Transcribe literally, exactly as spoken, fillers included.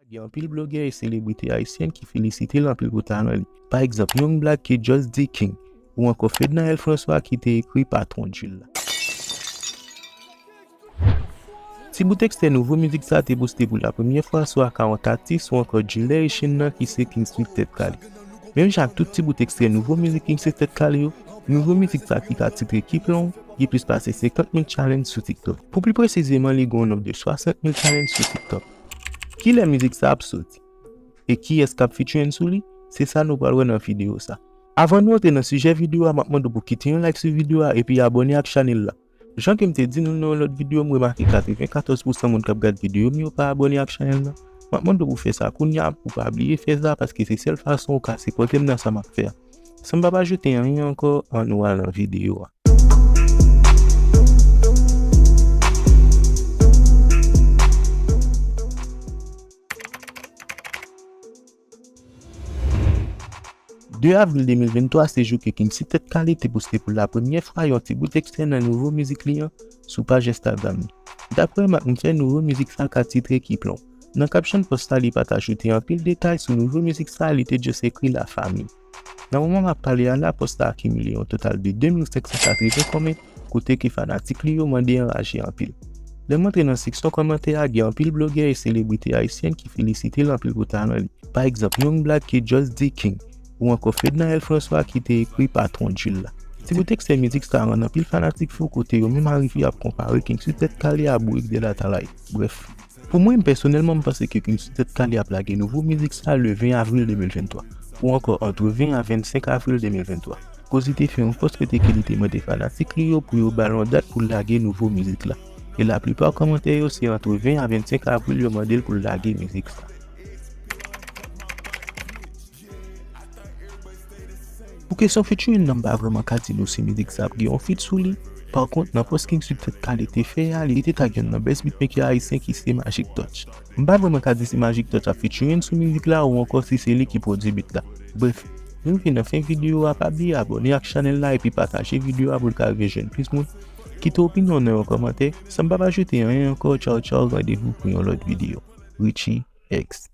Gen anpil blogè e selebrite ayisyèn ki felisite l anpil pou talan li. Pa egzanp, Young Black ki Just the King, ou ankò Fednaelle François ki te ekri Patron Jul la. Ti bout ekstrè nouvo mizik sa te poste pou la premyè fwa sou akawont atis ou ankò Jilè e Chin nan ki se King Sweet Tèt Kale. Menm jan ak tout ti bout ekstrè nouvo mizik King Sweet Tèt Kale yo, nouvo mizik sa ki ka titre Keep Long, gen plis pase senkant mil challenge sou TikTok. Pou pli presizeman, li gen yon nonb de swasant mil challenge sou TikTok. Kilè mizik sa ap soti? E kiyès k ap featuring sou li? Se sa nou pral wè nan videyo sa. Avan nou antre nan sijè videyo a, m ap mande w pou kite yon like sou videyo a epi abòne ak chanèl la. Jan ke m te di nou nan yon lòt videyo, m remake katrevenkatòz pousan moun k ap gad videyo m yo pa abòne ak chanèl la. M ap mande w pou fè sa kounye a, pou pa bliye fè sa, paske se sèl fason ou ka sipòte m nan sa m ap fè a. San m pa pa ajoute anyen ankò, ann nou al nan videyo a. De avril de mil venntwa se jou ke King Sweet Tèt Kale te poste pou la premyè fwa yon ti bout ekstrè nan nouvo mizik li an sou paj Instagram li. Daprè Mac Michel, nouvo mizik sa ka titre Keep Long. Nan caption post la, li pa t ajoute anpil detay sou nouvo mizik sa, li te just ekri La Famille. Nan moman m ap pale a la, post la akimile yon total de de mil senk san katreven kòmantè, kote ke fanatik li yo mande anraje anpil. Lè m antre nan seksyon kòmantè a, gen anpil blogè e selebrite ayisyèn ki felisite l anpil pou talan li. Pa egzanp, Young Black ki Just the King, ou ankò Fednaelle François ki te ekri Patron Jul la. Ti bout ekstrè mizik sa rann anpil fanatik fou, kote yo menm arive ap konpare King Sweet Tèt Kale a Bourik de la Talaye. Brèf, pou mwen, pèsonèlman, m panse ke King Sweet Tèt Kale ap lage nouvo mizik sa le ven avril de mil venntwa, ou ankò antre ven a vennsenk avril de mil venntwa. Koz li te fè yon post kote ke li te mande fanatik li yo pou yo ba l yon dat pou l lage nouvo mizik la. E laplipa kòmantè yo se antre ven a vennsenk avril yo mande l pou l lage mizik sa. Pou kesyon featuring nan, m pa vrèman ka di nou si mizik sa ap gen yon feat sou li. Pa kont, nan post King Sweet Tèt Kale te fè a, li te tag youn nan best beatmaker ayisyen ki se Magic Touch. M pa vrèman ka di si Magic Touch ap featuring sou mizik la ou ankò si se li ki pwodui beat la. Brèf, nou rive nan fen videyo a, pa bliye abòne ak chanèl la epi pataje videyo a pou l ka rive jwenn plis moun. Kite opinyon w nan yon kòmantè. San m pa pa ajoute anyen ankò, tchaw tchaw, randevou pou yon lòt videyo. Richie X.